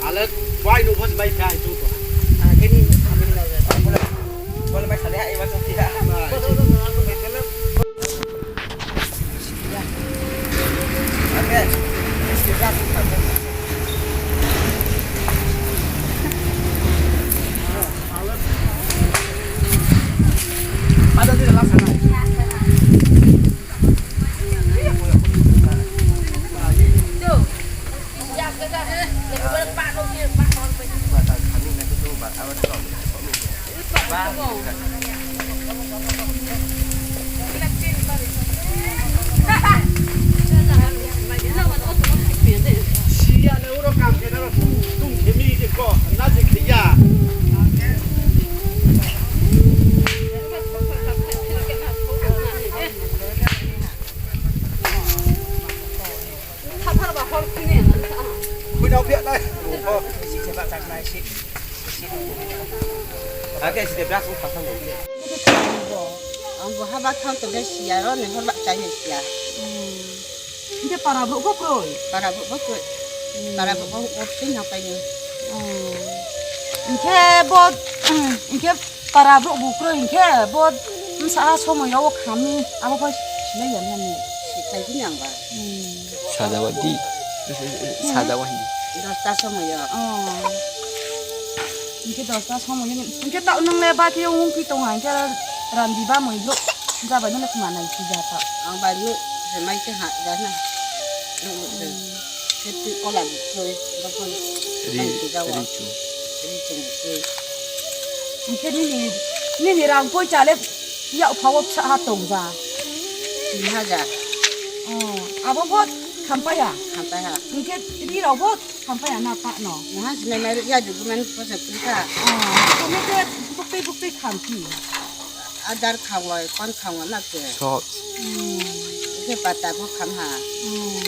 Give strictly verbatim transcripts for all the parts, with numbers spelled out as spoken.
Ale bai no bos bai kai tu. Bole bai sale ai ba tu. Khwinao phiya nai. Oke, side brak sung thang thang. Ang bo haba thang to le siya ro, ni hor ba chai ni siya. Hingke para borok bo kroi? Para borok bo kroi. Para borok bo opsing ha pai ni. Hingke bo, hingke para borok bo kroi hingke bo bwsa somoyo o kham abo pai sinai ya nani. Siklai bini ang ba. Sajawadi. Sajawadi. Dosta somoyo. Hingke dosta somoyo ni. Hingke ta nung le ba khe wng pi tong hingke randi ba moi bro. Jabai no le khma nai si ja ta. Ang ba ni mai ke ha ja na. Khe twi kola ni twi, bakon. Ri, ri chung. Ri chung twi. Hingke nini, nini rang poicha le yak phawo bwsa ha tong ja. Tin hajar. Oh, abo bo khampaya? Khampaya. Hingke ri rok bo khampaya na pa no? Maha sinai nai ya duguman posa twi ka. Oh, hingke bukti bukti khampi. Adar khawai, kon khawa na ke. Sot. Hmm. Ke pata bo kham ha. Hmm.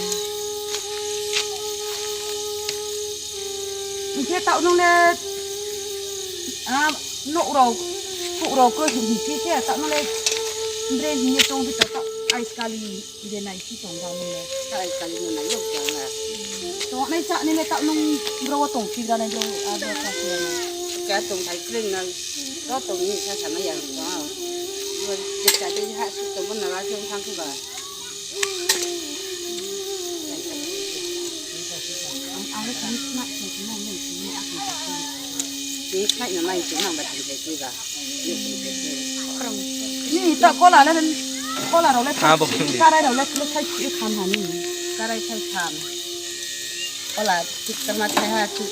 Ke ta nung le, ah, nok rok, kuk rok ko hin hin ke ta nung le, bre hin ye tong bi ta ta ais kali. Ide nai si tong ba nung le. Sai kali no nai yok jang na. Tong nai cha ni le ta nung bro tong pi ga nai bro a bro ta pi ga nai. Ka tong thai kring nai. Ro tong ni sa sa na ya ta. Ro je cha de ha su tong na la jong thang ku ba. Ang ale kami kena kena nai ni aku. Ni kena nai ni nang ba tong thai ku ba. Ni ta kola le, kola rok le, karai rok le, le khai khai kham hani. Karai khai kham. Kola tik tama khai ha tik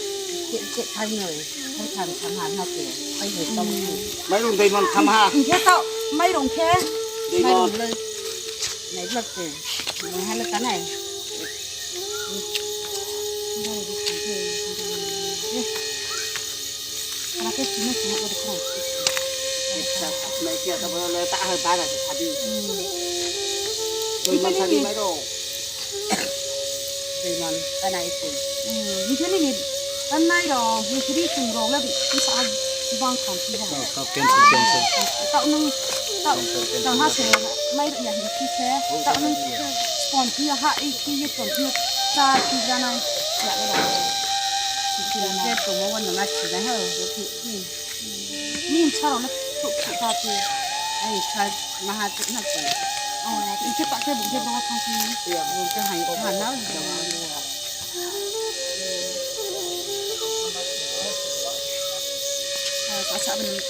tik khai noi. Khai kham kham ha na ke. Khai noi tong. Mairung doi man kham ha. Hingke ta mairung khe. Doi man. Mairung le. Nai blak te. Nai hala ta nai. Doi man sari mairung. Doi man ta nai te. Hingke nini annai rok, hingke ri chwng rok le bwsa bang khamsi ha. Oh, oh, cancel, cancel. Tao nung, tao, cancel, cancel. Tao ha se, mai ya hingke se, tao nung spon phi ha, i phi ye spon phi cha phi ja nai, ya le ba. Hingke tongmo wan nang a chi ja ha, hingke. Ni bwsa rok le tuk tuk ta ti. Ai sa maha tuk na ti. Oh, hingke ta ke bung ke bro thang si. Iya, bung ke hai ko na. Ah, ta sa ben.